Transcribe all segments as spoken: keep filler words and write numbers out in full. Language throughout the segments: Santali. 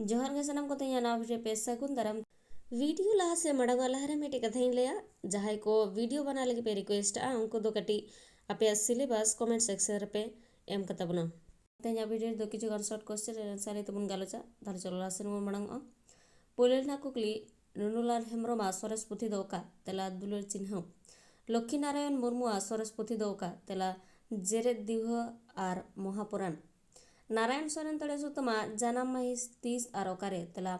ᱡᱚᱦᱟᱨ ᱜᱮ ᱥᱟᱱᱟᱢ ᱠᱚ, ᱛᱮᱦᱮᱧᱟᱜ ᱱᱟᱣᱟ ᱵᱷᱤᱰᱤᱭᱳ ᱯᱮ ᱥᱟᱹᱜᱩᱱ ᱫᱟᱨᱟᱢ᱾ ᱵᱷᱤᱰᱤᱭᱳ ᱞᱟᱦᱟ ᱥᱮᱫ ᱢᱟᱲᱟᱝ ᱚᱜ ᱞᱟᱦᱟᱨᱮ ᱢᱤᱫᱴᱮᱡ ᱠᱟᱛᱷᱟᱧ ᱞᱟᱹᱭᱟ, ᱡᱟᱦᱟᱸᱭ ᱠᱚ ᱵᱷᱤᱰᱤᱭᱳ ᱵᱮᱱᱟᱣ ᱞᱟᱹᱜᱤᱫ ᱯᱮ ᱨᱤᱠᱩᱭᱮᱥᱴᱼᱟ, ᱩᱱᱠᱩ ᱫᱚ ᱠᱟᱹᱴᱤᱡ ᱟᱯᱮᱭᱟᱜ ᱥᱤᱞᱮᱵᱟᱥ ᱠᱚᱢᱮᱱᱴ ᱥᱮᱠᱥᱚᱱ ᱨᱮᱯᱮ ᱮᱢ ᱠᱟᱛᱟ ᱵᱚᱱᱟ᱾ ᱛᱮᱦᱮᱧᱟᱜ ᱵᱷᱤᱰᱤᱭᱳ ᱨᱮᱫᱚ ᱠᱤᱪᱷᱩ ᱜᱟᱱ ᱥᱚᱨᱴ ᱠᱚᱥᱪᱮᱱ ᱮᱱᱥᱟᱨ ᱛᱮᱵᱚᱱ ᱜᱟᱞᱚᱪᱟ᱾ ᱛᱟᱦᱞᱮ ᱪᱚᱞᱚ ᱞᱟᱦᱟ ᱥᱮᱱ ᱵᱚᱱ ᱢᱟᱲᱟᱝ ᱚᱜᱼᱟ᱾ ᱯᱳᱭᱞᱳ ᱨᱮᱱᱟᱜ ᱠᱩᱠᱞᱤ, ᱱᱩᱱᱩᱞᱟᱞ ᱦᱮᱢᱵᱨᱚᱢᱟᱜ ᱥᱚᱨᱮᱥ ᱯᱩᱛᱷᱤ ᱫᱚ ᱚᱠᱟ? ᱛᱮᱞᱟ, ᱫᱩᱞᱟᱹᱲ ᱪᱤᱱᱦᱟᱹ᱾ ᱞᱚᱠᱠᱷᱤ ᱱᱟᱨᱟᱭᱚᱱ ᱢᱩᱨᱢᱩᱣᱟᱜ ᱥᱚᱨᱮᱥ ᱯᱩᱛᱷᱤ ᱫᱚ ᱚᱠᱟ? ᱛᱮᱞᱟ, ᱡᱮᱨᱮᱫ ᱫᱤᱣᱦᱟᱹ ᱟᱨ ᱢᱚᱦᱟᱯᱩᱨᱟᱱ᱾ ᱱᱟᱨᱟᱭᱚᱱ ᱥᱚᱨᱮᱱ ᱛᱚᱲᱮ ᱥᱩᱛᱟᱹᱢᱟᱜ ᱡᱟᱱᱟᱢ ᱢᱟᱹᱦᱤᱛ ᱛᱤᱥ ᱟᱨ ᱚᱠᱟᱨᱮ? ᱛᱮᱞᱟ,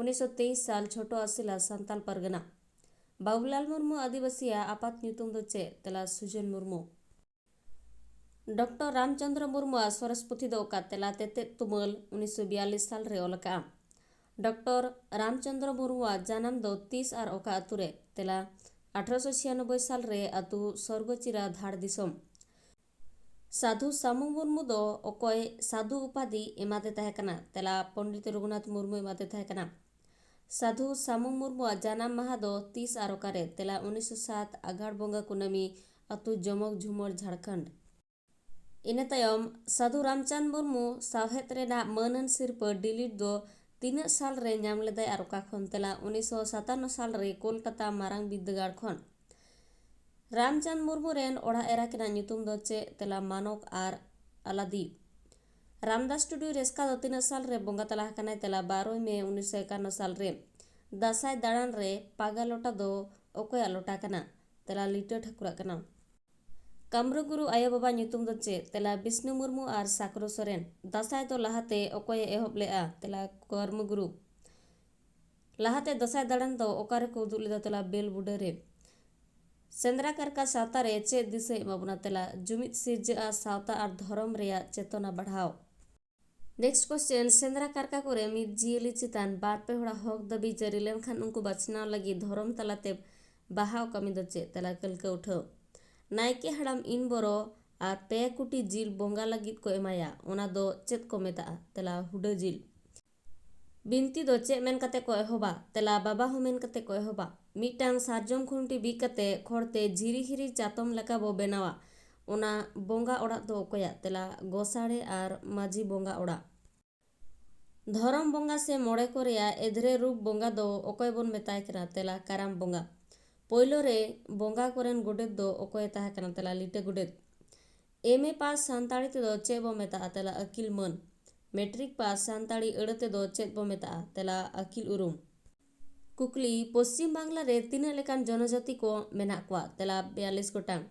ᱩᱱᱤᱥᱥᱚ ᱛᱮᱭᱤᱥ ᱥᱟᱞ, ᱪᱷᱳᱴᱳ ᱟᱥᱤᱞᱟ, ᱥᱟᱱᱛᱟᱞ ᱯᱟᱨᱜᱟᱱᱟ᱾ ᱵᱟᱵᱩᱞᱟᱞ ᱢᱩᱨᱢᱩ ᱟᱹᱫᱤᱵᱟᱹᱥᱤᱭᱟᱜ ᱟᱯᱟᱛ ᱧᱩᱛᱩᱢ ᱫᱚ ᱪᱮᱫ? ᱛᱮᱞᱟ, ᱥᱩᱡᱚᱱ ᱢᱩᱨᱢᱩ᱾ ᱰᱚᱠᱴᱚᱨ ᱨᱟᱢᱪᱚᱸᱫᱽᱨᱚ ᱢᱩᱨᱢᱩᱣᱟᱜ ᱥᱚᱨᱮᱥ ᱯᱩᱛᱷᱤ ᱫᱚ ᱚᱠᱟ? ᱛᱮᱞᱟ, ᱛᱮᱛᱮᱫ ᱛᱩᱢᱟᱹᱞ, ᱩᱱᱤᱥᱥᱚ ᱵᱤᱭᱟᱞᱞᱤᱥ ᱥᱟᱞ ᱨᱮ ᱚᱞ ᱟᱠᱟᱫᱼᱟ᱾ ᱰᱚᱠᱴᱚᱨ ᱨᱟᱢᱪᱚᱸᱫᱽᱨᱚ ᱢᱩᱨᱢᱩᱣᱟᱜ ᱡᱟᱱᱟᱢ ᱫᱚ ᱛᱤᱥ ᱟᱨ ᱚᱠᱟ ᱟᱹᱛᱩ ᱨᱮ? ᱛᱮᱞᱟ, ᱟᱴᱷᱨᱚᱥᱚ ᱪᱷᱤᱭᱟᱱᱚᱵᱵᱳᱭ ᱥᱟᱞ ᱨᱮ, ᱟᱹᱛᱩ ᱥᱚᱨᱜᱚᱪᱤᱨᱟ, ᱫᱷᱟᱲ ᱫᱤᱥᱚᱢ᱾ ᱥᱟᱫᱷᱩ ᱥᱟᱢᱩ ᱢᱩᱨᱢᱩ ᱫᱚ ᱚᱠᱚᱭ ᱥᱟᱫᱷᱩ ᱩᱯᱟᱫᱷᱤ ᱮᱢᱟᱫᱮ ᱛᱟᱦᱮᱸ ᱠᱟᱱᱟ? ᱛᱮᱞᱟ, ᱯᱚᱱᱰᱤᱛ ᱨᱚᱜᱷᱩᱱᱟᱛᱷ ᱢᱩᱨᱢᱩ ᱮᱢᱟᱫᱮ ᱛᱟᱦᱮᱸ ᱠᱟᱱᱟ᱾ ᱥᱟᱫᱷᱩ ᱥᱟᱢᱩ ᱢᱩᱨᱢᱩᱣᱟᱜ ᱡᱟᱱᱟᱢ ᱢᱟᱦᱟ ᱫᱚ ᱛᱤᱥ ᱟᱨ ᱚᱠᱟᱨᱮ? ᱛᱮᱞᱟ, ᱩᱱᱤᱥᱥᱚ ᱥᱟᱛ, ᱟᱜᱷᱟᱲ ᱵᱚᱸᱜᱟ ᱠᱩᱱᱟᱹᱢᱤ, ᱟᱹᱛᱩ ᱡᱚᱢᱚᱠ ᱡᱷᱩᱢᱚᱨ, ᱡᱷᱟᱲᱠᱷᱚᱸᱰ᱾ ᱤᱱᱟᱹ ᱛᱟᱭᱚᱢ ᱥᱟᱹᱫᱷᱩ ᱨᱟᱢᱪᱟᱸᱫᱽ ᱢᱩᱨᱢᱩ ᱥᱟᱶᱦᱮᱫ ᱨᱮᱱᱟᱜ ᱢᱟᱹᱱᱟᱱ ᱥᱤᱨᱯᱟᱹ ᱰᱤᱞᱤᱴ ᱫᱚ ᱛᱤᱱᱟᱹᱜ ᱥᱟᱞ ᱨᱮ ᱧᱟᱢ ᱞᱮᱫᱟᱭ ᱟᱨ ᱚᱠᱟ ᱠᱷᱚᱱ? ᱛᱮᱞᱟ, ᱩᱱᱤᱥᱥᱚ ᱥᱟᱛᱟᱱᱱᱚ ᱥᱟᱞ ᱨᱮ ᱠᱳᱞᱠᱟᱛᱟ ᱢᱟᱨᱟᱝ ᱵᱤᱨᱫᱟᱹᱜᱟᱲ ᱠᱷᱚᱱ᱾ ᱨᱟᱢᱪᱟᱸᱫᱽ ᱢᱩᱨᱢᱩ ᱨᱮᱱ ᱚᱲᱟᱜ ᱮᱨᱟ ᱠᱤᱱᱟᱜ ᱧᱩᱛᱩᱢ ᱫᱚ ᱪᱮᱫ? ᱛᱮᱞᱟ, ᱢᱟᱱᱚᱠ ᱟᱨ ᱟᱞᱟᱫᱤ᱾ ᱨᱟᱢᱫᱟᱥ ᱴᱩᱰᱩ ᱨᱮᱥᱠᱟ ᱫᱚ ᱛᱤᱱᱟᱹᱜ ᱥᱟᱞ ᱨᱮ ᱵᱚᱸᱜᱟ ᱛᱟᱞᱟ ᱟᱠᱟᱱᱟᱭ? ᱛᱮᱞᱟ, ᱵᱟᱨᱚᱭ ᱢᱮ ᱩᱱᱤᱥᱥᱚ ᱮᱠᱟᱱᱱᱚ ᱥᱟᱞ ᱨᱮ᱾ ᱫᱟᱸᱥᱟᱭ ᱫᱟᱬᱟᱱ ᱨᱮ ᱯᱟᱜᱟ ᱞᱚᱴᱟ ᱫᱚ ᱚᱠᱚᱭᱟᱜ ᱞᱚᱴᱟ ᱠᱟᱱᱟ? ᱛᱮᱞᱟ, ᱞᱤᱴᱟᱹ ᱴᱷᱟᱹᱠᱩᱨᱟᱜ ᱠᱟᱱᱟ᱾ ᱠᱟᱢᱨᱩ ᱜᱩᱨᱩ ᱟᱭᱳ ᱵᱟᱵᱟ ᱧᱩᱛᱩᱢ ᱫᱚ ᱪᱮᱫ? ᱛᱮᱞᱟ, ᱵᱤᱥᱱᱩ ᱢᱩᱨᱢᱩ ᱟᱨ ᱥᱟᱠᱨᱩ ᱥᱚᱨᱮᱱ᱾ ᱫᱟᱸᱥᱟᱭ ᱫᱚ ᱞᱟᱦᱟᱛᱮ ᱚᱠᱚᱭᱮ ᱮᱦᱚᱵ ᱞᱮᱫᱼᱟ? ᱛᱮᱞᱟ, ᱠᱚᱨᱢᱚ ᱜᱩᱨᱩ᱾ ᱞᱟᱦᱟᱛᱮ ᱫᱟᱸᱥᱟᱭ ᱫᱟᱬᱟᱱ ᱫᱚ ᱚᱠᱟ ᱨᱮᱠᱚ ᱩᱫᱩᱜ ᱞᱮᱫᱟ? ᱛᱮᱞᱟ, ᱵᱮᱞ ᱵᱩᱰᱟᱹ ᱨᱮ᱾ ᱥᱮᱸᱫᱽᱨᱟ ᱠᱟᱨᱠᱟ ᱥᱟᱶᱛᱟ ᱨᱮ ᱪᱮᱫ ᱫᱤᱥᱟᱹᱭ ᱮᱢᱟ ᱵᱚᱱᱟ? ᱛᱮᱞᱟ, ᱡᱩᱢᱤᱫ ᱥᱤᱨᱡᱟᱹᱜᱼᱟ, ᱥᱟᱶᱛᱟ ᱟᱨ ᱫᱷᱚᱨᱚᱢ ᱨᱮᱭᱟᱜ ᱪᱮᱛᱚᱱᱟ ᱵᱟᱲᱦᱟᱣ᱾ ᱱᱮᱠᱥᱴ ᱠᱚᱥᱪᱮᱱ, ᱥᱮᱸᱫᱽᱨᱟ ᱠᱟᱨᱠᱟ ᱠᱚᱨᱮ ᱢᱤᱫ ᱡᱤᱭᱟᱹᱞᱤ ᱪᱮᱛᱟᱱ ᱵᱟᱨ ᱯᱮ ᱦᱚᱲᱟᱜ ᱦᱚᱠ ᱫᱟᱹᱵᱤ ᱡᱟᱹᱨᱤ ᱞᱮᱱᱠᱷᱟᱱ ᱩᱱᱠᱩ ᱵᱟᱪᱷᱱᱟᱣ ᱞᱟᱹᱜᱤᱫ ᱫᱷᱚᱨᱚᱢ ᱛᱟᱞᱟᱛᱮ ᱵᱟᱦᱟᱣ ᱠᱟᱹᱢᱤ ᱫᱚ ᱪᱮᱫ? ᱛᱮᱞᱟ, ᱠᱟᱹᱞᱠᱟᱹ ᱩᱴᱷᱟᱹᱣ᱾ ᱱᱟᱭᱠᱮ ᱦᱟᱲᱟᱢ ᱤᱱ ᱵᱚᱨᱚ ᱟᱨ ᱯᱮ ᱠᱩᱴᱤ ᱡᱤᱞ ᱵᱚᱸᱜᱟ ᱞᱟᱹᱜᱤᱫ ᱠᱚ ᱮᱢᱟᱭᱟ, ᱚᱱᱟ ᱫᱚ ᱪᱮᱫ ᱠᱚ ᱢᱮᱛᱟᱜᱼᱟ? ᱛᱮᱞᱟ, ᱦᱩᱰᱟᱹ ᱡᱤᱞ᱾ ᱵᱤᱱᱛᱤ ᱫᱚ ᱪᱮᱫ ᱢᱮᱱ ᱠᱟᱛᱮ ᱠᱚ ᱮᱦᱚᱵᱟ? ᱛᱮᱞᱟ, ᱵᱟᱵᱟ ᱦᱚᱸ ᱢᱮᱱ ᱠᱟᱛᱮ ᱠᱚ ᱮᱦᱚᱵᱟ᱾ ᱢᱤᱫᱴᱟᱝ ᱥᱟᱨᱡᱚᱢ ᱠᱷᱩᱱᱴᱤ ᱵᱤᱫ ᱠᱟᱛᱮ ᱠᱷᱚᱲᱛᱮ ᱡᱷᱤᱨᱤ ᱦᱤᱨᱤ ᱪᱟᱛᱚᱢ ᱞᱮᱠᱟ ᱵᱚ ᱵᱮᱱᱟᱣᱟ, ᱚᱱᱟ ᱵᱚᱸᱜᱟ ᱚᱲᱟᱜ ᱫᱚ ᱚᱠᱚᱭᱟᱜ? ᱛᱮᱞᱟ, ᱜᱚᱥᱟᱲᱮ ᱟᱨ ᱢᱟᱹᱡᱷᱤ ᱵᱚᱸᱜᱟ ᱚᱲᱟᱜ᱾ ᱫᱷᱚᱨᱚᱢ ᱵᱚᱸᱜᱟ ᱥᱮ ᱢᱚᱬᱮ ᱠᱚ ᱨᱮᱭᱟᱜ ᱮᱫᱽᱨᱮ ᱨᱩᱯ ᱵᱚᱸᱜᱟ ᱫᱚ ᱚᱠᱚᱭ ᱵᱚᱱ ᱢᱮᱛᱟᱭ ᱠᱟᱱᱟ? ᱛᱮᱞᱟ, ᱠᱟᱨᱟᱢ ᱵᱚᱸᱜᱟ᱾ ᱯᱳᱭᱞᱳ ᱨᱮ ᱵᱚᱸᱜᱟ ᱠᱚᱨᱮᱱ ᱜᱚᱰᱮᱛ ᱫᱚ ᱚᱠᱚᱭᱮ ᱛᱟᱦᱮᱸ ᱠᱟᱱᱟ? ᱛᱮᱞᱟ, ᱞᱤᱴᱟᱹ ᱜᱚᱰᱮᱛ᱾ ᱮᱢ ᱮ ᱯᱟᱥ ᱥᱟᱱᱛᱟᱲᱤ ᱛᱮᱫᱚ ᱪᱮᱫ ᱵᱚ ᱢᱮᱛᱟᱜᱼᱟ? ᱛᱮᱞᱟ, ᱟᱹᱠᱤᱞ ᱢᱟᱹᱱ᱾ ᱢᱮᱴᱨᱤᱠ ᱯᱟᱥ ᱥᱟᱱᱛᱟᱲᱤ ᱟᱹᱲᱟᱹ ᱛᱮᱫᱚ ᱪᱮᱫ ᱵᱚ ᱢᱮᱛᱟᱜᱼᱟ? ᱛᱮᱞᱟ, ᱟᱹᱠᱤᱞ ᱩᱨᱩᱢ᱾ ᱠᱩᱠᱞᱤ, ᱯᱚᱥᱪᱤᱢ ᱵᱟᱝᱞᱟ ᱨᱮ ᱛᱤᱱᱟᱹᱜ ᱞᱮᱠᱟᱱ ᱡᱚᱱᱚᱡᱟᱹᱛᱤ ᱠᱚ ᱢᱮᱱᱟᱜ ᱠᱚᱣᱟ? ᱛᱮᱞᱟ, ᱵᱤᱭᱟᱞᱞᱤᱥ ᱜᱚᱴᱟᱝ᱾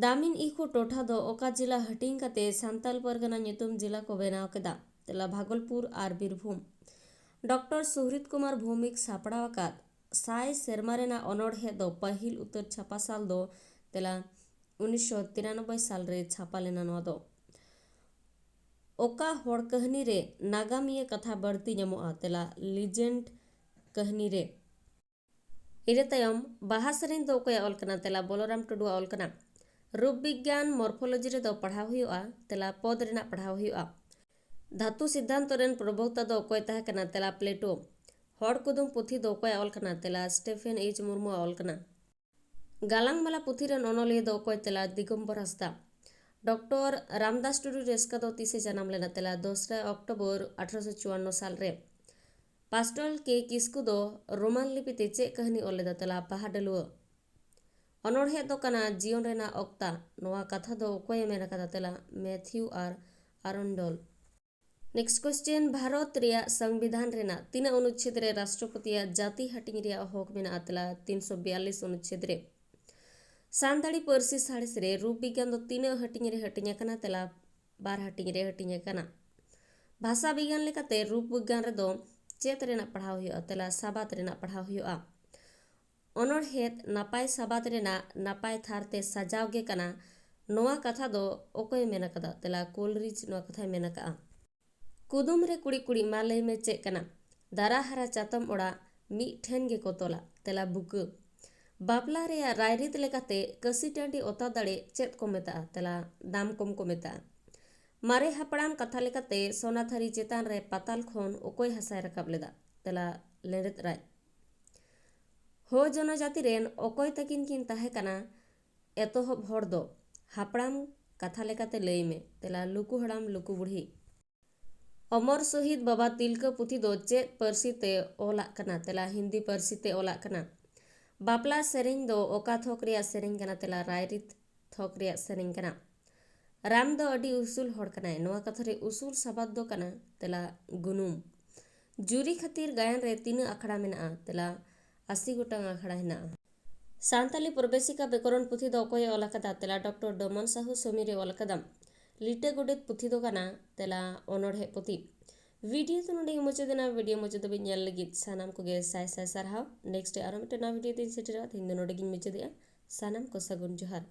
ᱫᱟᱢᱤᱱ ᱤᱠᱷᱩ ᱴᱚᱴᱷᱟ ᱫᱚ ᱚᱠᱟ ᱡᱮᱞᱟ ᱦᱟᱹᱴᱤᱧ ᱠᱟᱛᱮ ᱥᱟᱱᱛᱟᱞ ᱯᱟᱨᱜᱟᱱᱟ ᱧᱩᱛᱩᱢ ᱡᱮᱞᱟ ᱠᱚ ᱵᱮᱱᱟᱣ ᱠᱮᱫᱟ? ᱛᱮᱞᱟ, ᱵᱷᱟᱜᱚᱞᱯᱩᱨ ᱟᱨ ᱵᱤᱨᱵᱷᱩᱢ᱾ ᱰᱚᱠᱴᱚᱨ ᱥᱩᱦᱨᱤᱛ ᱠᱩᱢᱟᱨ ᱵᱷᱳᱣᱢᱤᱠ ᱥᱟᱯᱲᱟᱣ ᱟᱠᱟᱫ ᱥᱟᱭ ᱥᱮᱨᱢᱟ ᱨᱮᱱᱟᱜ ᱚᱱᱚᱬᱦᱮ ᱫᱚ ᱯᱟᱹᱦᱤᱞ ᱩᱛᱟᱹᱨ ᱪᱷᱟᱯᱟ ᱥᱟᱞ ᱫᱚ? ᱛᱮᱞᱟ, ᱩᱱᱤᱥᱥᱚ ᱛᱤᱨᱟᱱᱚᱵᱵᱳᱭ ᱥᱟᱞ ᱨᱮ ᱪᱷᱟᱯᱟ ᱞᱮᱱᱟ ᱱᱚᱣᱟ ᱫᱚ᱾ ᱚᱠᱟ ᱦᱚᱲ ᱠᱟᱹᱦᱱᱤ ᱨᱮ ᱱᱟᱜᱟᱢᱤᱭᱟᱹ ᱠᱟᱛᱷᱟ ᱵᱟᱹᱲᱛᱤ ᱧᱟᱢᱚᱜᱼᱟ? ᱛᱮᱞᱟ, ᱞᱤᱡᱮᱱᱰ ᱠᱟᱹᱦᱱᱤ ᱨᱮ᱾ ᱤᱱᱟᱹ ᱛᱟᱭᱚᱢ ᱵᱟᱦᱟ ᱥᱮᱨᱮᱧ ᱫᱚ ᱚᱠᱚᱭᱟᱜ ᱚᱞ ᱠᱟᱱᱟ? ᱛᱮᱞᱟ, ᱵᱚᱞᱚᱨᱟᱢ ᱴᱩᱰᱩᱣᱟᱜ ᱚᱞ ᱠᱟᱱᱟ᱾ ᱨᱩᱯ ᱵᱤᱜᱽᱜᱟᱱ, ᱢᱚᱨᱯᱷᱳᱞᱚᱡᱤ ᱨᱮᱫᱚ ᱯᱟᱲᱦᱟᱣ ᱦᱩᱭᱩᱜᱼᱟ? ᱛᱮᱞᱟ, ᱯᱚᱫ ᱨᱮᱱᱟᱜ ᱯᱟᱲᱦᱟᱣ ᱦᱩᱭᱩᱜᱼᱟ᱾ ᱫᱷᱟᱹᱛᱩ ᱥᱤᱫᱽᱫᱷᱟᱱᱛᱚ ᱨᱮᱱ ᱯᱨᱚᱵᱚᱠᱛᱟ ᱫᱚ ᱚᱠᱚᱭ ᱛᱟᱦᱮᱸ ᱠᱟᱱᱟ? ᱛᱮᱞᱟ, ᱯᱞᱮᱴᱳ᱾ ᱦᱚᱲ ᱠᱩᱫᱩᱢ ᱯᱩᱛᱷᱤ ᱫᱚ ᱚᱠᱚᱭᱟᱜ ᱚᱞ ᱠᱟᱱᱟ? ᱛᱮᱞᱟ, ᱥᱴᱮᱯᱷᱮᱱ ᱮᱭᱤᱪ ᱢᱩᱨᱢᱩᱣᱟᱜ ᱚᱞ ᱠᱟᱱᱟ᱾ ᱜᱟᱞᱟᱝ ᱢᱟᱞᱟ ᱯᱩᱛᱷᱤ ᱨᱮᱱ ᱚᱱᱚᱞᱤᱭᱟᱹ ᱫᱚ ᱚᱠᱚᱭ? ᱛᱮᱞᱟ, ᱫᱤᱜᱚᱢᱵᱚᱨ ᱦᱟᱸᱥᱫᱟ᱾ ᱰᱚᱠᱴᱚᱨ ᱨᱟᱢᱫᱟᱥ ᱴᱩᱰᱩ ᱨᱮᱥᱠᱟ ᱫᱚ ᱛᱤᱥᱮ ᱡᱟᱱᱟᱢ ᱞᱮᱱᱟ? ᱛᱮᱞᱟ, ᱫᱚᱥᱨᱟ ᱚᱠᱴᱳᱵᱚᱨ ᱟᱴᱷᱨᱚᱥᱚ ᱪᱩᱣᱟᱱᱱᱚ ᱥᱟᱞ ᱨᱮ᱾ ᱯᱟᱥᱴᱚᱞ ᱠᱮ ᱠᱤᱥᱠᱩ ᱫᱚ ᱨᱳᱢᱟᱱ ᱞᱤᱯᱤ ᱛᱮ ᱪᱮᱫ ᱠᱟᱹᱦᱱᱤ ᱚᱞ ᱞᱮᱫᱟ? ᱛᱮᱞᱟ, ᱵᱟᱦᱟ ᱰᱟᱹᱞᱩᱣᱟᱹ᱾ ᱚᱱᱚᱬᱦᱮ ᱫᱚ ᱠᱟᱱᱟ ᱡᱤᱭᱚᱱ ᱨᱮᱱᱟᱜ ᱚᱠᱛᱟ᱾ ᱱᱚᱣᱟ ᱠᱟᱛᱷᱟ ᱫᱚ ᱚᱠᱚᱭᱮ ᱢᱮᱱ ᱟᱠᱟᱫᱟ? ᱛᱮᱞᱟ, ᱢᱮᱛᱷᱤᱭᱩ ᱟᱨ ᱟᱨᱚᱱᱰᱚᱞ᱾ Next question, ᱵᱷᱟᱨᱚᱛ ᱨᱮᱭᱟᱜ ᱥᱚᱝᱵᱤᱫᱷᱟᱱ ᱨᱮᱱᱟᱜ ᱛᱤᱱᱟᱹᱜ ᱚᱱᱩᱪᱷᱮᱫ ᱨᱮ ᱨᱟᱥᱴᱨᱚᱯᱚᱛᱤᱭᱟᱜ ᱡᱟᱹᱛᱤ ᱦᱟᱹᱴᱤᱧ ᱨᱮᱭᱟᱜ ᱦᱚᱠ ᱢᱮᱱᱟᱜᱼᱟ? ᱛᱮᱞᱟ, ᱛᱤᱱᱥᱚ ᱵᱤᱭᱟᱞᱞᱤᱥ ᱚᱱᱩᱪᱷᱮᱫ ᱨᱮ᱾ ᱥᱟᱱᱛᱟᱲᱤ ᱯᱟᱹᱨᱥᱤ ᱥᱟᱬᱮᱥ ᱨᱮ ᱨᱩᱯ ᱵᱤᱜᱽᱜᱟᱱ ᱫᱚ ᱛᱤᱱᱟᱹᱜ ᱦᱟᱹᱴᱤᱧ ᱨᱮ ᱦᱟᱹᱴᱤᱧ ᱟᱠᱟᱱᱟ? ᱛᱮᱞᱟ, ᱵᱟᱨ ᱦᱟᱹᱴᱤᱧ ᱨᱮ ᱦᱟᱹᱴᱤᱧ ᱟᱠᱟᱱᱟ᱾ ᱵᱷᱟᱥᱟ ᱵᱤᱜᱽᱜᱟᱱ ᱞᱮᱠᱟᱛᱮ ᱨᱩᱯ ᱵᱤᱜᱽᱜᱟᱱ ᱨᱮᱫᱚ ᱪᱮᱫ ᱨᱮᱱᱟᱜ ᱯᱟᱲᱦᱟᱣ ᱦᱩᱭᱩᱜᱼᱟ? ᱛᱮᱞᱟ, ᱥᱟᱵᱟᱫ ᱨᱮᱱᱟᱜ ᱯᱟᱲᱦᱟᱣ ᱦᱩᱭᱩᱜᱼᱟ᱾ ᱚᱱᱚᱬᱦᱮᱫ ᱱᱟᱯᱟᱭ ᱥᱟᱵᱟᱫ ᱨᱮᱱᱟᱜ ᱱᱟᱯᱟᱭ ᱛᱷᱟᱨ ᱛᱮ ᱥᱟᱡᱟᱣ ᱜᱮ ᱠᱟᱱᱟ᱾ ᱱᱚᱣᱟ ᱠᱟᱛᱷᱟ ᱫᱚ ᱚᱠᱚᱭᱮ ᱢᱮᱱ ᱟᱠᱟᱫᱟ? ᱛᱮᱞᱟ, ᱠᱳᱞᱨᱤᱡ ᱱᱚᱣᱟ ᱠᱟᱛᱷᱟᱭ ᱢᱮᱱ ᱟᱠᱟᱫᱼᱟ᱾ ᱠᱩᱫᱩᱢ ᱨᱮ ᱠᱩᱲᱤ ᱠᱩᱲᱤ ᱢᱟ ᱞᱟᱹᱭ ᱢᱮ ᱪᱮᱫ ᱠᱟᱱᱟ? ᱫᱟᱨᱟ ᱦᱟᱨᱟ ᱪᱟᱛᱚᱢ ᱚᱲᱟᱜ ᱢᱤᱫ ᱴᱷᱮᱱ ᱜᱮᱠᱚ ᱛᱚᱞᱟ᱾ ᱛᱮᱞᱟ, ᱵᱩᱠᱟᱹ᱾ ᱵᱟᱯᱞᱟ ᱨᱮᱭᱟᱜ ᱨᱟᱭᱨᱤᱛ ᱞᱮᱠᱟᱛᱮ ᱠᱟᱹᱥᱤ ᱴᱟᱺᱰᱤ ᱚᱛᱟ ᱫᱟᱲᱮ ᱪᱮᱫ ᱠᱚ ᱢᱮᱛᱟᱜᱼᱟ? ᱛᱮᱞᱟ, ᱫᱟᱢᱠᱚᱢ ᱠᱚ ᱢᱮᱛᱟᱜᱼᱟ᱾ ᱢᱟᱨᱮ ᱦᱟᱯᱲᱟᱢ ᱠᱟᱛᱷᱟ ᱞᱮᱠᱟᱛᱮ ᱥᱚᱱᱟ ᱛᱷᱟᱹᱨᱤ ᱪᱮᱛᱟᱱ ᱨᱮ ᱯᱟᱛᱟᱞ ᱠᱷᱚᱱ ᱚᱠᱚᱭ ᱦᱟᱥᱟᱭ ᱨᱟᱠᱟᱵ ᱞᱮᱫᱟ? ᱛᱮᱞᱟ, ᱞᱮᱸᱰᱮᱫ ᱨᱟᱡᱽ᱾ ᱦᱳ ᱡᱚᱱᱚᱡᱟᱹᱛᱤ ᱨᱮᱱ ᱚᱠᱚᱭ ᱛᱟᱹᱠᱤᱱ ᱠᱤᱱ ᱛᱟᱦᱮᱸ ᱠᱟᱱᱟ ᱮᱛᱚᱦᱚᱵ ᱦᱚᱲ ᱫᱚ? ᱦᱟᱯᱲᱟᱢ ᱠᱟᱛᱷᱟ ᱞᱮᱠᱟᱛᱮ ᱞᱟᱹᱭ ᱢᱮ᱾ ᱛᱮᱞᱟ, ᱞᱩᱠᱩ ᱦᱟᱲᱟᱢ, ᱞᱩᱠᱩ ᱵᱩᱲᱦᱤ᱾ ᱚᱢᱚᱨ ᱥᱚᱦᱤᱫ ᱵᱟᱵᱟ ᱛᱤᱞᱠᱟᱹ ᱯᱩᱛᱷᱤ ᱫᱚ ᱪᱮᱫ ᱯᱟᱹᱨᱥᱤ ᱛᱮ ᱚᱞᱟᱜ ᱠᱟᱱᱟ? ᱛᱮᱞᱟ, ᱦᱤᱱᱫᱤ ᱯᱟᱹᱨᱥᱤ ᱛᱮ ᱚᱞᱟᱜ ᱠᱟᱱᱟ᱾ ᱵᱟᱯᱞᱟ ᱥᱮᱨᱮᱧ ᱫᱚ ᱚᱠᱟ ᱛᱷᱚᱠ ᱨᱮᱭᱟᱜ ᱥᱮᱨᱮᱧ ᱠᱟᱱᱟ? ᱛᱮᱞᱟ, ᱨᱟᱭᱨᱤᱛ ᱛᱷᱚᱠ ᱨᱮᱭᱟᱜ ᱥᱮᱨᱮᱧ ᱠᱟᱱᱟ᱾ ᱨᱟᱢ ᱫᱚ ᱟᱹᱰᱤ ᱩᱥᱩᱞ ᱦᱚᱲ ᱠᱟᱱᱟᱭ᱾ ᱱᱚᱣᱟ ᱠᱟᱛᱷᱟ ᱨᱮ ᱩᱥᱩᱞ ᱥᱟᱵᱟᱫ ᱫᱚ ᱠᱟᱱᱟ, ᱛᱮᱞᱟ, ᱜᱩᱱᱩᱢ᱾ ᱡᱩᱨᱤ ᱠᱷᱟᱹᱛᱤᱨ ᱜᱟᱭᱟᱱ ᱨᱮ ᱛᱤᱱᱟᱹᱜ ᱟᱠᱷᱲᱟ ᱢᱮᱱᱟᱜᱼᱟ? ᱛᱮᱞᱟ, ᱟᱥᱤ ᱜᱚᱴᱟᱝ ᱟᱠᱷᱲᱟ ᱦᱮᱱᱟᱜᱼᱟ᱾ ᱥᱟᱱᱛᱟᱞᱤ ᱯᱨᱚᱵᱮᱥᱤᱠᱟ ᱵᱮᱠᱚᱨᱚᱱ ᱯᱩᱛᱷᱤ ᱫᱚ ᱚᱠᱚᱭᱮ ᱚᱞ ᱟᱠᱟᱫᱟ? ᱛᱮᱞᱟ, ᱰᱚᱠᱴᱚᱨ ᱰᱚᱢᱚᱱ ᱥᱟᱦᱩ ᱥᱚᱢᱤᱨᱮ ᱚᱞ ᱟᱠᱟᱫᱟ᱾ ᱞᱤᱴᱟᱹ ᱜᱚᱰᱮᱛ ᱯᱩᱛᱷᱤ ᱫᱚ ᱠᱟᱱᱟ, ᱛᱮᱞᱟ, ᱚᱱᱚᱬᱦᱮ ᱯᱩᱛᱷᱤ᱾ ᱵᱷᱤᱰᱤᱭᱳ ᱫᱚ ᱱᱚᱰᱮ ᱜᱮ ᱢᱩᱪᱟᱹᱫ ᱮᱱᱟ᱾ ᱵᱷᱤᱰᱤᱭᱳ ᱢᱩᱪᱟᱹᱫ ᱫᱷᱟᱹᱵᱤᱡ ᱧᱮᱞ ᱞᱟᱹᱜᱤᱫ ᱥᱟᱱᱟᱢ ᱠᱚᱜᱮ ᱥᱟᱭ ᱥᱟᱭ ᱥᱟᱨᱦᱟᱣ᱾ ᱱᱮᱠᱥᱴ ᱨᱮ ᱟᱨᱚ ᱢᱤᱫᱴᱮᱱ ᱱᱟᱣᱟ ᱵᱷᱤᱰᱤᱭᱳ ᱛᱮᱧ ᱥᱮᱴᱮᱨᱚᱜᱼᱟ᱾ ᱛᱮᱦᱮᱧ ᱫᱚ ᱱᱚᱰᱮ ᱜᱤᱧ ᱢᱩᱪᱟᱹᱫᱮᱜᱼᱟ᱾ ᱥᱟᱱᱟᱢ ᱠᱚ ᱥᱟᱹᱜᱩᱱ ᱡᱚᱦᱟᱨ᱾